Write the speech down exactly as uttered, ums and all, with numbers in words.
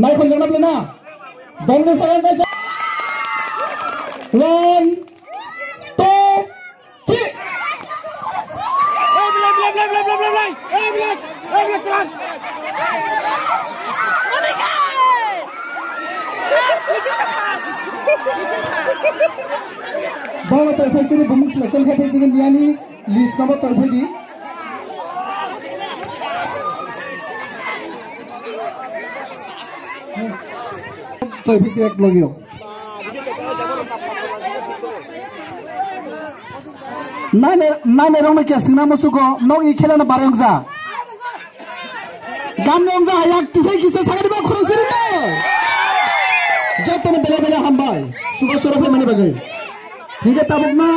Naikhon jangna bela na. Bongni sagang kaisa. One, two, three. Bongni tei phaisiri bumung selection khai phaisiri miyani. List number tolphidi. Tolphisi ek logio. Nane, nane rong na kya singna musugo, nog i khela na bareng ja. Gam nong ja, yak tisai kisa sagadi ba khurung siri le. Joto no bela bela hambai. Suba sura phe mani bagai. Hingke tabuk no.